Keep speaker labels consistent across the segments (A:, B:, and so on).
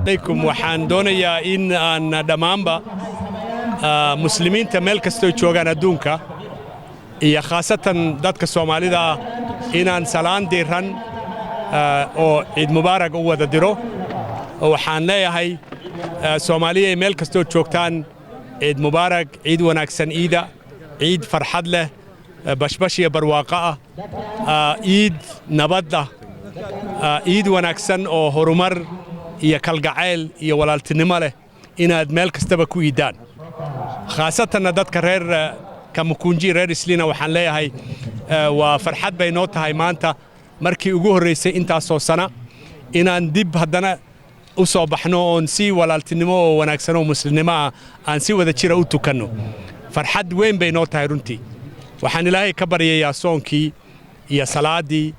A: Alaykum. Waxaan doonayaa in aan dhammaanba muslimiinta meel kastoo joogaan adduunka iyo khaasatan dadka Soomaalida ah inaan salaan diiran oo Ciid Mubaarag u wada diro. Waxaan leeyahay, Soomaaliyay, meel kastoo joogtaan, Ciid Mubaarag, ciid wanaagsan, iida ciid farxad leh, bashbash iyo barwaaqo ah, ciid nabad ah, ciid wanaagsan oo horumar iyo kalgacayl iyo walaaltinimo leh inaad meel kastaba ku iiddaan. Khaasatanna dadka reer Kamukunji, reer Isliina, waxaan leeyahay waa farxad bay noo tahay maanta markii ugu horraysay intaasoo sana inaan dib haddana u soo baxno oon si walaaltinimo oo wanaagsan oo muslimnimo ah aan si wada jira u tukanno. Farxad weyn bay noo tahay runtii. Waxaan Ilaahay ka baryayaa soonkii iyo salaaddii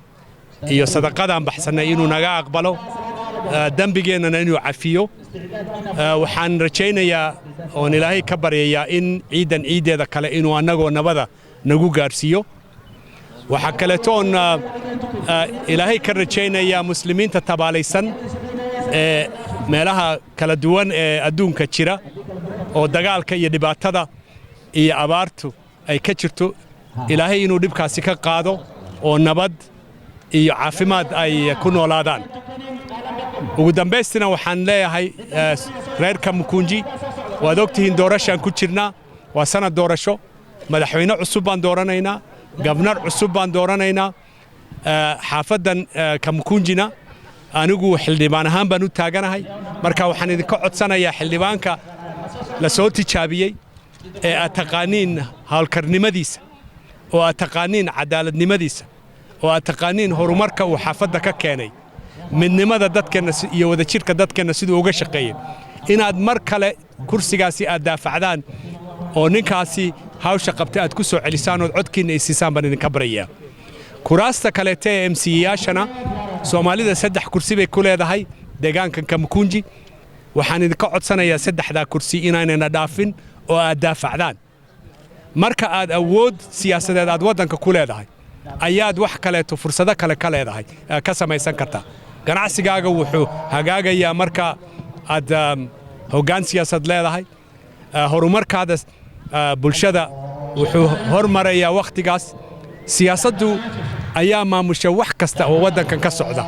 A: iyo sadaqadaan baxsannay inuu naga aqbalo, dembigeennana inuu cafiyo. Waxaan rajaynayaa oon Ilaahay ka baryayaa in ciiddan ciiddeeda kale inuu annagoo nabada nagu gaadhsiiyo. Waxaa kaleeto oon Ilaahay ka rajaynayaa muslimiinta tabaalaysan ee meelaha kala duwan ee adduunka jira oo dagaalka iyo dhibaatada iyo abaartu ay ka jirto, Ilaahay inuu dhibkaasi ka qaado oo nabad iyo caafimaad ay ku noolaadaan. Ugu dambaystina waxaan leeyahay reer Kamukunji, waad ogtihiin doorashaan ku jirnaa, waa sanad doorasho. Madaxweyne cusub baan dooranaynaa, governor cusub baan dooranaynaa. Xaafaddan Kamukunjina anigu xildhibaan ahaan baan u taaganahay. Marka waxaan idinka codsanayaa xildhibaanka la soo tijaabiyey ee aad taqaaniin hawlkarnimadiisa oo aad taqaaniin cadaaladnimadiisa oo aad taqaaniin horumarka uu xaafadda ka keenay, midnimada dadkeenna iyo wadajirka dadkeenna siduu uga shaqeeyey, inaad mar kale kursigaasi aad daafacdaan oo ninkaasi hawsha qabtay aad ku soo celisaan ood codkiinna i siisaan baan idinka baryayaa. Kuraasta kaleete ee MCA-yaashana, Soomaalida saddex kursi bay ku leedahay deegaankan Kamukunji. Waxaan idinka codsanayaa saddexdaa kursi inaynana dhaafin oo aad daafacdaan. Marka aad awood siyaasadeed aad waddanka ku leedahay ayaad wax kaleeto, fursado kale ka leedahay, ka samaysan kartaa. Ganacsigaaga wuxuu hagaagayaa marka aad hoggaan siyaasad leedahay. Horumarkaada bulshada wuxuu hormarayaa wakhtigaas. Siyaasaddu ayaa maamusha wax kasta oo waddankan ka socda.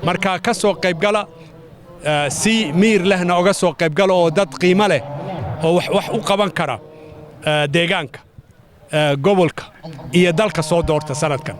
A: Marka ka soo qaybgala, si miir lehna oga soo qaybgala oo dad qiimo leh oo wax u qaban kara deegaanka, gobolka iyo dalka soo doorta sanadkan.